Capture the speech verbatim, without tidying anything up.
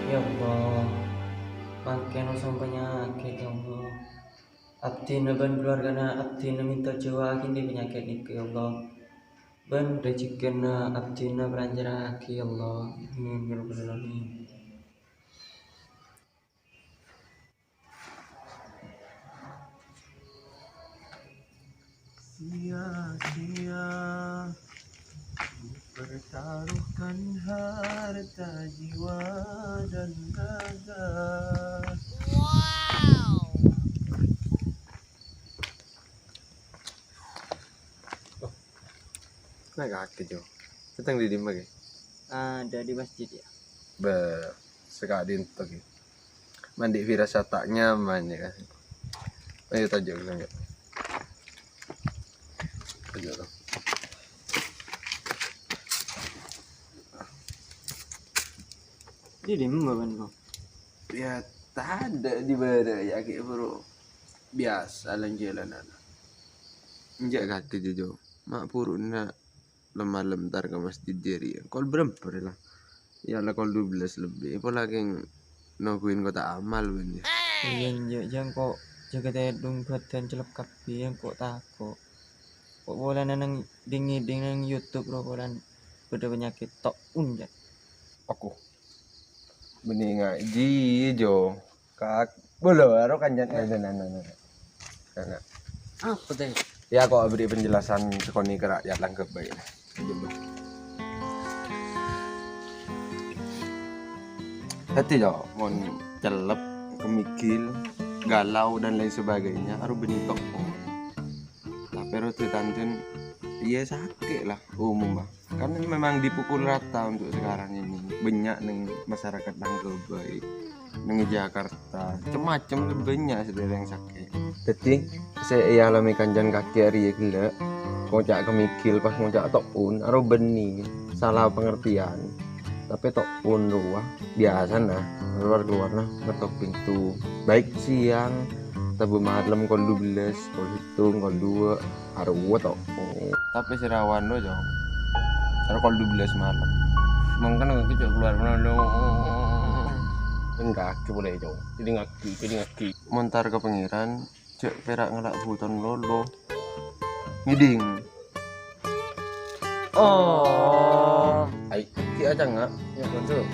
Ya Allah, mangkèn osong panyakèt, ya Allah. Abdhina bân kalowarghâna abdhina mènta jâuwâ'aghi panyakèt nèka, ya Allah. Bân rejhekkèna abdhina palancarraghi, ya Allah. Amin, ya Rabbal Alamin. Sia-sia dipertaruhkan harta, jiwa, dan raga. Nah, kaki, Jo. Datang di dimma, Ki? Ada di masjid, ya. Be, sekali itu, Ki. Mandi firasat tak nyaman, ya kan? Ayo, tajuk, tajuk. Tajuk, tuh. Di dimma, Bân, kok? Ya, tadâ' di bârâ', ya, Ki, bro. Biasa, lan-jhâlânan. Enjâ' kaki, Jo. Ma' buru na' lem-malem entar ka masjid jârèya. Kol bârâmpa rè la? Ya la kol dua belas lebbi. Pola kèng nungguin kotak amal, bân, ya. Iyâ, enjâ', jâ' engko' jâgâ tèdung bâdân cellep kabbhi, engko' tako'. Kok polana nang ding-ngèding nang YouTube ro polana bâdâ panyakèt to'un, jâ'. Aku. Bânnè ngajhi, Jo. Kak, bolo, aro kanjeng, eh, nah, nah, nah, nah. Nah, nah. Apa teh? Ya, kok beri penjelasan sakonè' ka rakyat Langkebbai. Dhâddhi, Jo, mon cellep, kemigil, galau, dan lain sebagainya, aro bânnè to'un. Tapè ro tantun, iyâ sakè' la, umum, Bang. Kan memang dipukul rata untuk sekarang ini. Bânnya' neng masyarakat Langkebbai, neng Jakarta, cem-macem bânnya' sadhâjâna sakè'. Dhâddhi, sè èalamè kanjeng kakè arèya ghellâ', ngoca' kemigil pas ngoca' to'un, aro bânnè, sala pangartèyan. Tapè to'un rowa, biyasana, keluar-keluarna ngetok pintu. Baik siang, tabâ malem kol dua belas, kol sèttong, kol dua, arowa to'un. Tapè sè rawan lo, Jo. Aro kol dua belas malem. Mangkana kèco keluar malolo. Enggak, polè, Jo. Jadi ngaki, jadi ngaki. Mon entar ka Pangèran, jâ' pèra' ngala' bhuton lolo. Ngèding. Oh. Ai, ki acanga. Ya, betul.